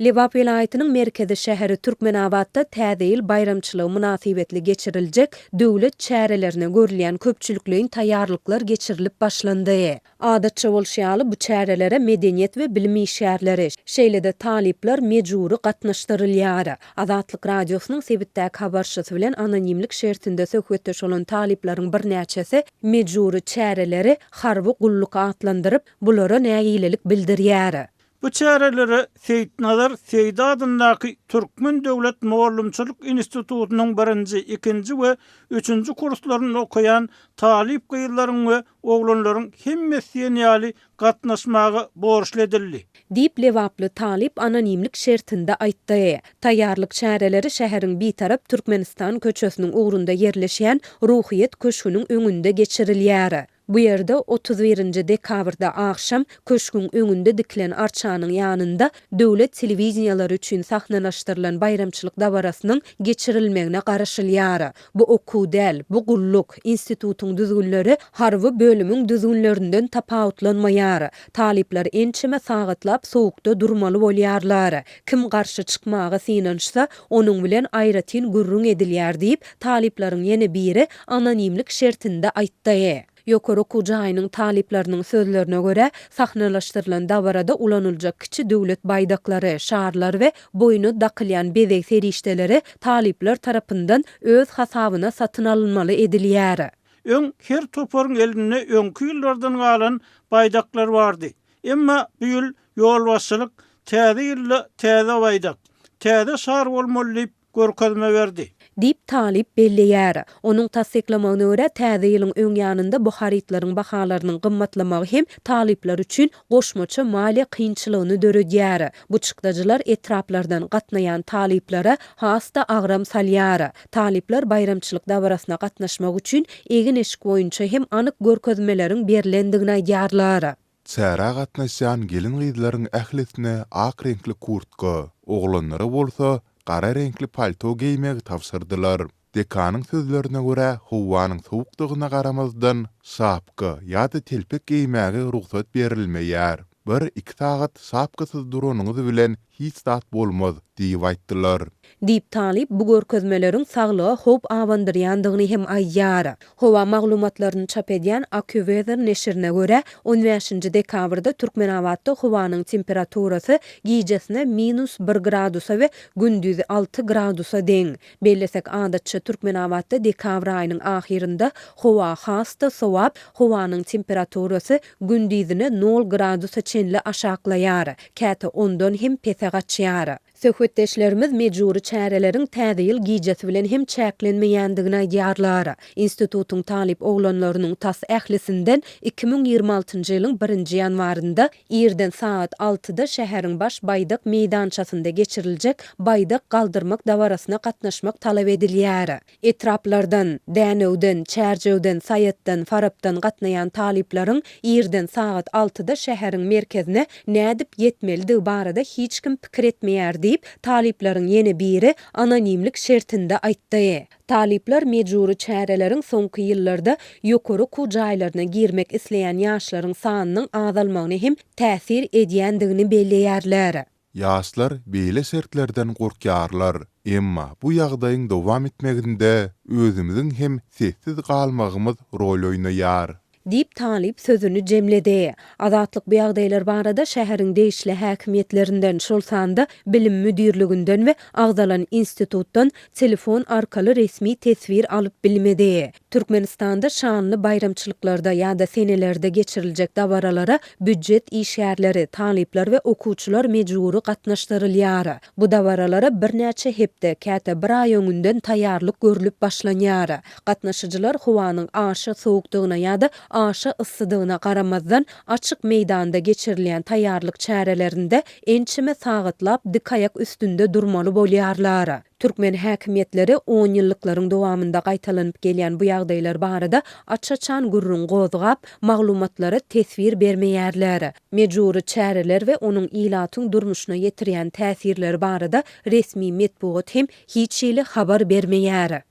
Lebap welaýatynyň merkezi şäheri Türkmenabatda Täze ýyl baýramçylygy mynasybetli geçiriljek döwlet çärelerine görülýän köpçülikleýin taýýarlyklar geçirilip başlandy. Adatça bolşy ýaly, bu çärelere medeniýet we bilim işgärleri, şeýle-de talyplar mejbury gatnaşdyrylýar. Azatlyk Radiosynyň sebitdäki habarçysy bilen anonimlik şertinde söhbetdeş bolan talyplaryň birnäçesi mejbury çäreleri harby gulluk atlandyryp, bulara nägilelik bildirýär. Bu çärelere Seýitnazar Seýdi adyndaky Türkmen döwlet mugallymçylyk institutynyň birinji, ikinji we üçünji kurslarynda okaýan talyp gyzlaryň we oglanlaryň hemmesi diýen ýaly gatnaşmaga borçly edildi. Diýip, lebaply talyp anonimlik şertinde aýtdy. Taýýarlyk çäreleri şäheriň Bitarap Türkmenistan köçesiniň ugrunda ýerleşýän Ruhyýet köşgüniň öňünde geçirilýär. Bu ýerde 31 nji dekabrda agşam köşgüň öňünde dikilen arçanyň ýanynda döwlet telewideniýelary üçin sahnalaşdyrylan baýramçylyk dabarasynyň geçirilmegine garaşylýar. Bu okuw däl, bu gulluk. Institutyň düzgünleri harby bölümiň düzgünlerinden tapawutlanmaýar. Talyplar ençeme sagatlap sowukda durmaly bolýarlar. Kim garşy çykmaga synanyşsa, onuň bilen aýratyn gürrüň edilýär diýip, talyplaryň ýene biri anonimlik şertinde aýtdy. Ýokary okuw jaýynyň talyplarynyň sözlerine görä, sahnalaşdyrylan dabarada ulanyljak kiçi döwlet baýdaklary, şarlar we boýna dakylýan bezeg serişdeleri talyplar tarapyndan öz hasabyna satyn alynmaly edilýär. Öň her toparyň elinde öňki ýyllardan galan baýdaklar bardy. Emma bu ýyl ýolbaşçylyk täze ýylda täze baýdak, täze şar bolmaly diýip görkezme berdi. Diýip, talyp belleýär. Onuň tassyklamagyna görä, täze ýylyň öň ýanynda bu harytlaryň bahalarynyň gymmatlamagy hem talyplar üçin goşmaça maliýe kynçylygyny döredýär. Bu çykdajylar etraplardan gatnaýan talyplara has-da agram salýar. Talyplar baýramçylyk dabarasyna gatnaşmak üçin egin-eşik boýunça hem anyk görkezmeleriň berlendigini aýdýarlar. Çärä gatnaşýan gelin-gyzlaryň ählisine ak reňkli kurtka, oglanlara bolsa gara reňkli palto geýmegi tabşyrdylar. Dekanyň sözlerine görä, howanyň sowukdygyna garamazdan, şapka ýa-da telpek geýmäge rugsat berilmeýär. Bir-iki sagat şapkasyz duranyňyz bilen hiç zat bolmaz diýip aýtdylar. Diýip, talyp bu görkezmeleriň saglyga howp abandyrýandygyny hem aýdýar. Howa maglumatlaryny çap edýän AccuWeather neşirine görä, on bäşinji dekabrda Türkmenabatda howanyň temperaturasy gijesine minus bir gradusa we gündizi alty gradusa deň. Bellesek, adatça Türkmenabatda dekabr aýynyň ahyrynda howa has-da sowap, howanyň temperaturasy gündizine nol gradusa çenli aşaklaýar, käte ondan hem pese gaçýar. Söhbetdeşlerimiz mejbury çäreleriň Täze ýyl gijesi bilen hem çäklenmeýändigini aýdýarlar. Institutyň talyp oglanlarynyň tas ählisinden 2026-njy ýylyň birinji ýanwarynda irden sagat altyda şäheriň baş baýdak meýdançasynda geçiriljek baýdak galdyrmak dabarasyna gatnaşmak talap edilýär. Etraplardan, Dänewden, Çärjewden, Saýatdan, Farapdan gatnaýan talyplaryň irden sagat altyda şäheriň merkezine nädip ýetmelidigi barada hiç kim pikir etmeýär diýip, talyplaryň ýene biri anonimlik şertinde aýtdy. Talyplar mejbury çäreleriň soňky ýyllarda ýokary okuw jaýlaryna girmek isleýän ýaşlaryň sanynyň azalmagyna hem täsir edýändigini belleýärler. Ýaşlar beýle şertlerden gorkýarlar. Emma bu ýagdaýyň dowam etmeginde özümiziň hem sessiz galmagymyz rol oýnaýar. Diýip, talyp sözüni jemledi. Azatlyk bu ýagdaýlar barada şäheriň degişli häkimiýetlerinden, şol sanda bilim müdirliginden we agzalan institutdan telefon arkaly resmi teswir alyp bilmedi. Türkmenistanda şanly baýramçylyklarda ýa-da senelerde geçiriljek dabaralara býujet işgärleri, talyplar we okuwçylar mejbury gatnaşdyrylýar. Bu dabaralara birnäçe hepde, käte bir aý öňünden taýýarlyk görlüp başlanýar. Gatnaşyjylar howanyň aşa sowukdygyna ýa-da aşa yssydygyna garamazdan, açyk meýdanda geçirilýän taýýarlyk çärelerinde ençeme sagatlap dik aýak üstünde durmaly bolýarlar. Türkmen häkimiýetleri onýyllyklaryň dowamynda gaýtalanyp gelýän bu ýagdaýlar barada aç-açan gürrüň gozgap, maglumatlara teswir bermeýärler. Mejbury çäreler we onuň ilatyň durmuşyna ýetirýän täsirleri barada resmi metbugat hem hiç hili habar bermeýär.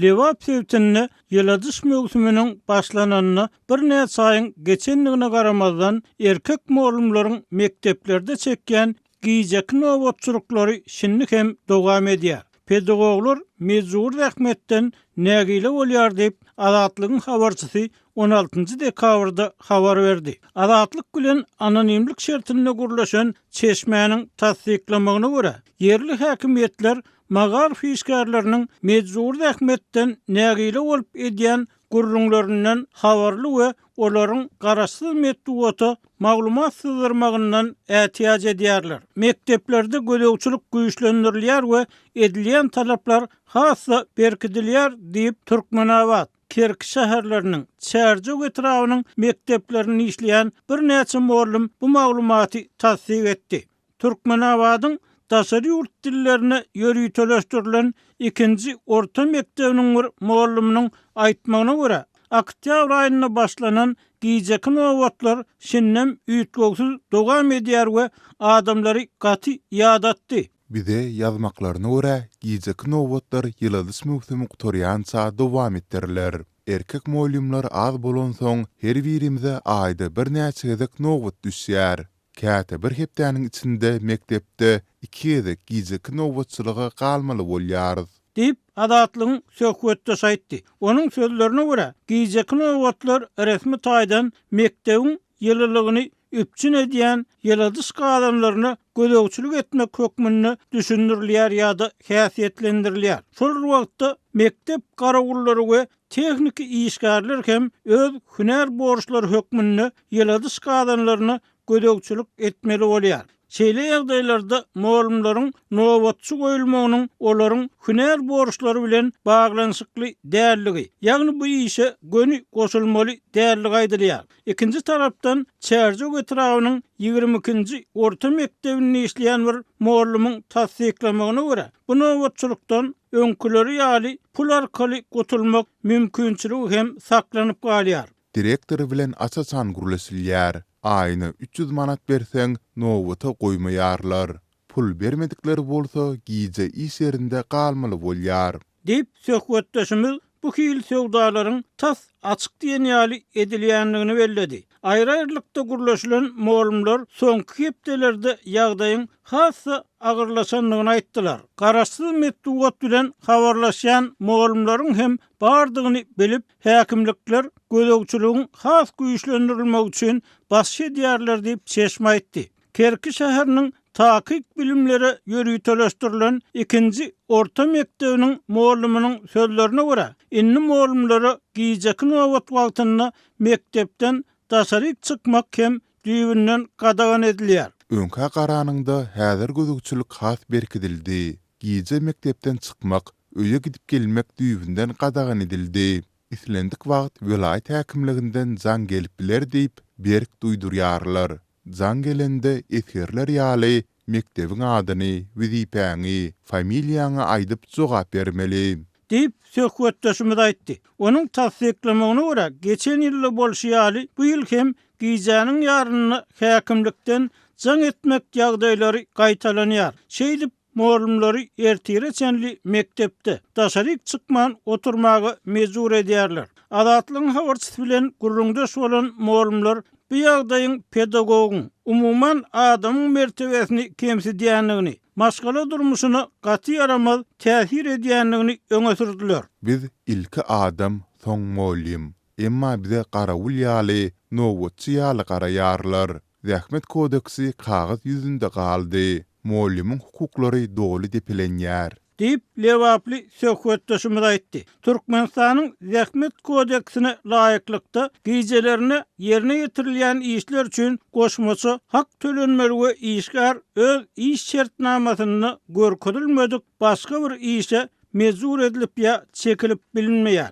Lebap sebitinde ýyladyş möwsüminiň başlananyna birnäçe aýyň geçendigine garamazdan, erkek mugallymlaryň mekdeplerde çekýän gijeki nobatçylyklary şindi hem dowam edýär. Pedagoglar mejbury zähmetden nägile bolýar diýip, Azatlygyň habarçysy on altynjy dekabrda habar berdi. Azatlyk bilen anonimlik şertinde gürleşen çeşmäniň tassyklamagyna görä, ýerli häkimiýetler magaryf işgärleriniň mejbury zähmetden nägile bolup edýän gürrüňlerinden habarly we olaryň garaşsyz metbugata maglumat syzdyrmagyndan ätiýaç edýärler. Mekdeplerde gözegçilik güýçlendirilýär we edilýän talaplar has-da berkidilýär diýip, Türkmenabat, Kerki şäherleriniň, Çärjew etrabynyň mekdeplerinde işleýän birnäçe mugallym bu maglumaty tassyk etdi. Türkmenabadyň daşary ýurt dillerine ýöriteleşdirilen ikinji orta mekdebiniň bir mugallymynyň aýtmagyna görä, oktýabr aýynda başlanan gijeki nobatlar şindem üýtgewsiz dowam edýär we adamlary gaty ýadatdy. Bize ýazmaklaryna görä, gijeki nobatlar ýyladyş möwsümi gutarýança dowam etdiriler. Erkek mugallymlar az bolansoň, her birimize aýda birnäçe gezek nobat düşýär. Käte bir hepdäniň içinde mekdepde iki gezek gijeki nobatçylyga galmaly bolýarys. Diýip, Azatlygyň söhbetdeşi aýtdy. Onuň sözlerine görä, gijeki nobatlar resmi taýdan mekdebiň ýylylygyny üpjün edýän ýyladyş gazanlaryna gözegçilik etmek hökmünde düşündirilýär ýa-da häsiýetlendirilýär. Şol bir wagtda, mekdep garawullary we tehniki işgärler hem öz hünär borçlary hökmünde ýyladyş gazanlaryna gözegçilik etmeli bolýar. Şeýle ýagdaýlarda mugallymlaryň nobatçy goýulmagynyň olaryň hünär borçlary bilen baglanyşykly däldigi, ýagny bu işe göni goşulmaly däldigi aýdylýar. Ikinji tarapdan, Çärjew etrabynyň 22-nji orta mekdebinde işleýän bir mugallymyň tassyklamagyna görä, bu nobatçylykdan öňküleri ýaly pul arkaly gutulmak mümkinçiligi hem saklanyp galýar. Direktor bilen aç-açan gürleşilýär. Aýyna 300 manat berseň, nobata goýmaýarlar. Pul bermedikler bolsa gije iş ýerinde galmaly bolýar. Diýip, söhbetdeşimiz bu hili söwdalaryň tas açyk diýen ýaly edilýändigini belledi. Aýry-aýrylykda gürleşilen mugallymlar soňky hepdelerde ýagdaýyň has-da agyrlaşandygyny aýtdylar. Garaşsyz metbugat bilen habarlaşýan mugallymlaryň hem bardygyny bilip, häkimlikler gözegçiligiň has güýçlendirilmegi üçin basyş edýärler diýip, çeşme aýtdy. Kerki şäheriniň takyk bilimlere ýöriteleşdirilen ikinji orta mekdebiniň mugallymynyň sözlerine görä, indi mugallymlara gijeki nobat wagtynda mekdepden daşaryk çykmak hem düýbünden gadagan edilýär. Öňkä garanyňda häzir gözegçilik has berkidildi. Gije mekdepden çykmak, öýe gidip gelmek düýbünden gadagan edildi. Islendik wagt welaýat häkimliginden jaň gelip biler diýip, berk duýdurýarlar. Jaň gelende esgerler ýaly mekdebiň adyny, wezipäňi, familiýaňy aýdyp jogap bermeli. Diýip, söhbetdeşimiz aýtdy. Onuň tassyklamagyna görä, geçen ýylda bolşy ýaly, bu ýyl hem gijäniň ýarynda häkimlikden jaň etmek ýagdaýlary gaýtalanýar. Şeýdip, mugallymlary ertire çenli mekdepde, daşaryk çykman oturmaga mejbur edýärler. Azatlygyň habarçysy bilen gürrüňdeş bolan mugallymlar bu ýagdaýyň pedagogyň, umuman, adamyň mertebesini kemsidýändigini, maşgala durmuşyna gaty ýaramaz täsir edýändigini öňe sürdüler. Biz ilki adam, soň mugallym. Emma bize garawul ýaly, nobatçy ýaly garaýarlar. Zähmet kodeksi kagyz ýüzünde galdy. Mugallymyň hukuklary doly depelenýär. Diýip, lebaply söhbetdeşimiz aýtdy. Türkmenistanyň Zähmet kodeksine laýyklykda, gijelerine ýerine ýetirilýän işler üçin goşmaça hak tölenmeli we işgär öz iş şertnamasynda görkezilmedik başga bir işe mejbur edilip ýa çekilip bilinmeýär.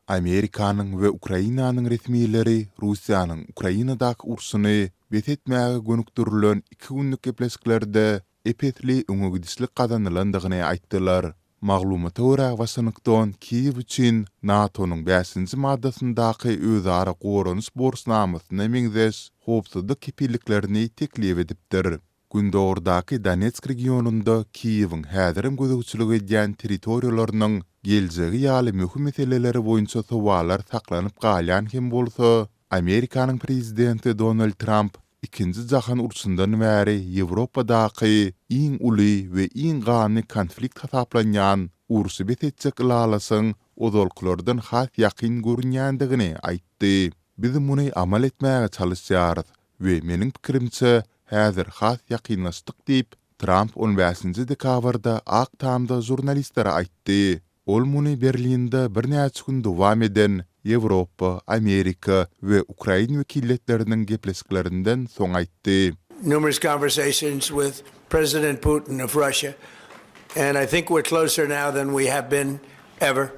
Amerikanyň we Ukrainanyň resmileri Russiýanyň Ukrainadaky urşuny bes etmäge gönükdirilen iki günlük gepleşiklerde ep-esli öňegidişlik gazanylandygyny aýtdylar. Maglumata görä, Waşington Kiýew üçin NATO-nyň bäşinji maddasyndaky özara goranyş borçnamasyna meňzeş howpsuzlyk kepilliklerini teklip edipdir. Gündogardaky Donetsk regionynda Kiýewiň häzirem gözegçilik edýän territoriýalarynyň geljegi ýaly möhüm meseleleri boýunça sowallar saklanyp galýan hem bolsa, Amerikanyň prezidenti Donald Tramp Ikinji jahan urşundan bäri Ýewropadaky iň uly we iň ganly konflikt hasaplanýan urşy bes etjek ylalaşygyň ozalkylardan has ýakyn görünýändigini aýtdy. Biz muny amal etmäge çalyşýarys we meniň pikirimçe, häzir has ýakynlaşdyk diýip, Tramp on bäşinji dekabrda Ak Tamda žurnalistlere aýtdy. Ol muny Berlinde birnäçe gün dowam eden Ýewropa, Amerika we ukrain wekiliýetleriniň gepleşiklerinden soň aýtdy. Numerous conversations with President Putin of Russia and I think we're closer now than we have been ever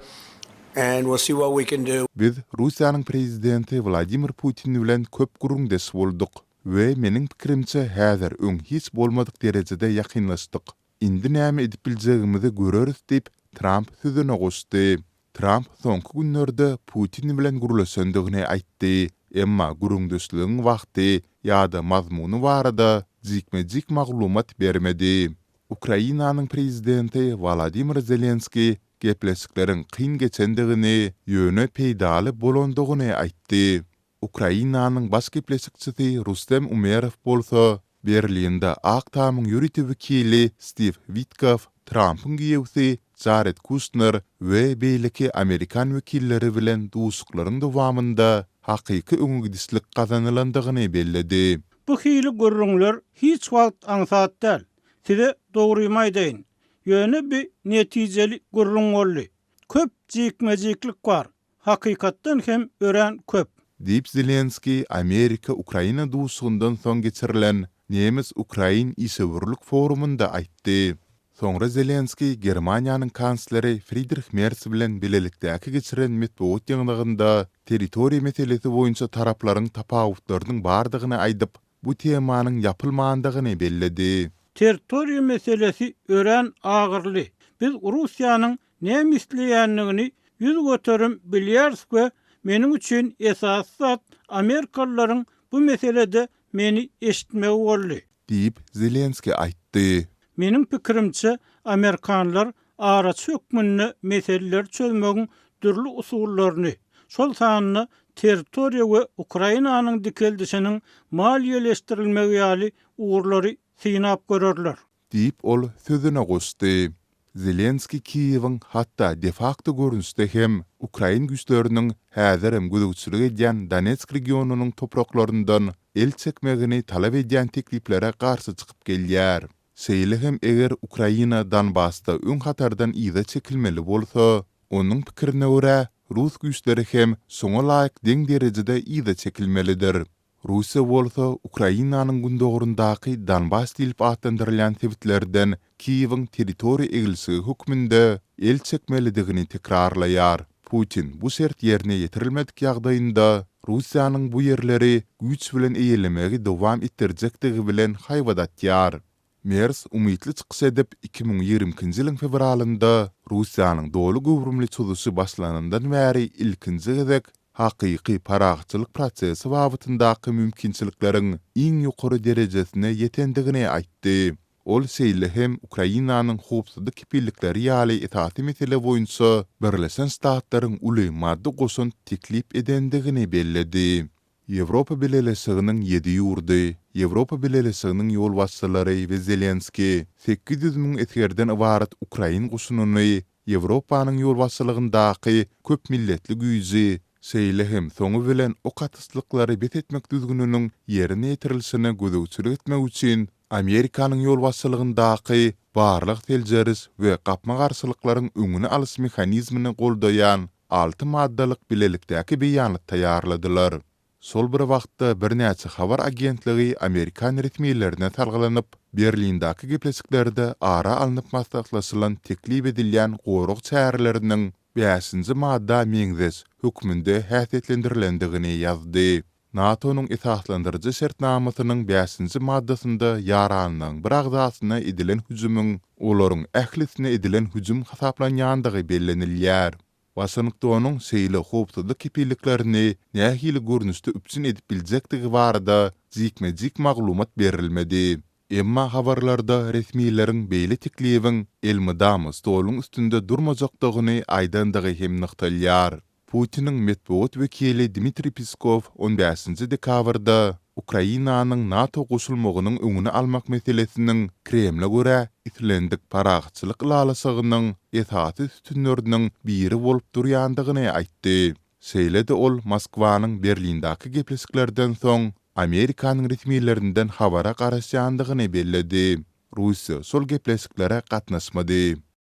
and we'll see what we can do. Biz Russiýanyň prezidenti Wladimir Putin bilen köp gürrüňdeş bolduk we meniň pikirimçe häzir öň hiç bolmadyk derejede ýakynlaşdyk. Indi näme edip biljegimizi göreris diýip, Tramp sözüne goşdy. Tramp soňky günlerde Putin bilen gürleşendigini aýtdy, emma gürrüňdeşligiň wagty ýa-da mazmuny barada jikme-jik maglumat bermedi. Ukrainanyň prezidenti Wolodymyr Zelenskiý gepleşikleriň kyn geçendigini, ýöne peýdaly bolandygyny aýtdy. Ukrainanyň baş gepleşikçisi Rustem Umerow bolsa, Berlinde Ak Tamyň ýörite wekili Stiw Witkoff, Trampyň giýewsi Jared Kuşner we beýleki amerikan wekilleri bilen duşuşyklaryň dowamynda hakyky öňegidişlik gazanylandygyny belledi. Bu hili gürrüňler hiç wagt aňsat däl. Size dogrymy aýdaýyn. Ýöne bi netijeli gürrüň boldy. Köp jikme-jiklik bar. Hakykatdan hem örän köp. Diýip Zelenskiý Amerika-Ukraina duşuşygyndan soň geçirilen nemes-ukrain işewürlik forumynda aýtdy. Soňra Zelenskiý Germaniýanyň kansleri Fridrih Mers bilen bilelikdäki geçiren metbugat ýygnagynda territoriýa meselesi boýunça taraplaryň tapawutlarynyň bardygyny aýdyp, bu temanyň ýapylmandygyny belledi. Territoriýa meselesi örän agyrly. Biz Russiýanyň näme isleýändigini 100% bilýäris we meniň üçin esasy zat amerikalylaryň bu meselede meni eşitmegi boldy. Diýip, Zelenskiý aýtdy. Meniň pikirimçe, amerikanlar araçy hökmünde meseleleri çözmegiň dürli usullaryny, şol sanda territoriýa we Ukrainanyň dikeldişiniň maliýeleşdirilmegi ýaly ugurlary synap görerler. Diýip, ol sözüne goşdy. Zelenskiý Kiýewiň hatda de-fakto görnüşde hem ukrain güýçleriniň häzirem gözegçilik edýän Donetsk regionynyň topraklaryndan el çekmegini talap edýän tekliplere garşy çykyp gelýär. Şeýle hem eger Ukraina Donbasda öň hatardan yza çekilmeli bolsa, onuň pikirine görä, rus güýçleri hem şoňa laýyk deň derejede yza çekilmelidir. Russiýa bolsa Ukrainanyň gündogaryndaky Donbas diýlip atlandyrylýan sebitlerden Kiýewiň territoriýa eglişigi hökmünde el çekmelidigini tekrarlaýar. Putin bu şert ýerine ýetirilmedik ýagdaýynda Russiýanyň bu ýerleri güýç bilen eýelemegi dowam etdirjekdigi bilen haýbat atýar. Mers umytly çykyş edip, 2022-nji ýylyň fewralynda Russiýanyň doly göwrümli çozuşy başlanandan bäri ilkinji gezek hakyky parahatçylyk prosesi babatyndaky mümkinçilikleriň iň ýokary derejesine ýetendigini aýtdy. Ol şeýle hem Ukrainanyň howpsuzlyk kepillikleri ýaly esasy mesele boýunça Birleşen Ştatlaryň uly maddy goşant teklip edendigini belledi. Ýewropa Bileleşiginiň ýedi ýurdy, Ýewropa Bileleşiginiň ýolbaşçylary we Zelenskiý 800 müň esgerden ybarat ukrain goşunyny, Ýewropanyň ýolbaşçylygyndaky köp milletli güýji, şeýle hem soňy bilen ok atyşlyklary bes etmek düzgüniniň ýerine ýetirilişine gözegçilik etmek üçin Amerikanyň ýolbaşçylygyndaky barlag-seljeriş we gapma-garşylyklaryň öňüni alyş mehanizmini goldaýan alty maddalyk bilelikdäki beýanat taýýarladylar. Şol bir wagtda, birnäçe habar agentligi amerikan resmilerine salgylanyp, Berlindäki gepleşiklerde ara alnyp maslahatlaşylan teklip edilýän gorag çäreleriniň bäşinji madda meňzeş hökmünde häsiýetlendirilendigini ýazdy. NATO-nyň esaslandyryjy şertnamasynyň bäşinji maddasynda ýaranlygyň bir agzasyna edilen hüjümiň olaryň ählisine edilen hüjüm hasaplanýandygy bellenilýär. Waşingtonyň şeýle howpsuzlyk kepilliklerini nähili görnüşde üpjün edip biljekdigi barada jikme-jik maglumat berilmedi. Emma habarlarda resmileriň beýle teklibiň elmydama stoluň üstünde durmajakdygyny aýdandygy hem nygtalýar. Putiniň metbugat wekili Dmitriý Peskow on bäşinji dekabrda Ukrainanyň NATO goşulmagynyň öňüni almak meselesiniň Kremle görä islendik parahatçylyk ylalaşygynyň esasy sütünleriniň biri bolup durýandygyny aýtdy. Şeýle-de ol Moskwanyň Berlindäki gepleşiklerden soň Amerikanyň resmilerinden habara garaşýandygyny belledi. Russiýa şol gepleşiklere gatnaşmady.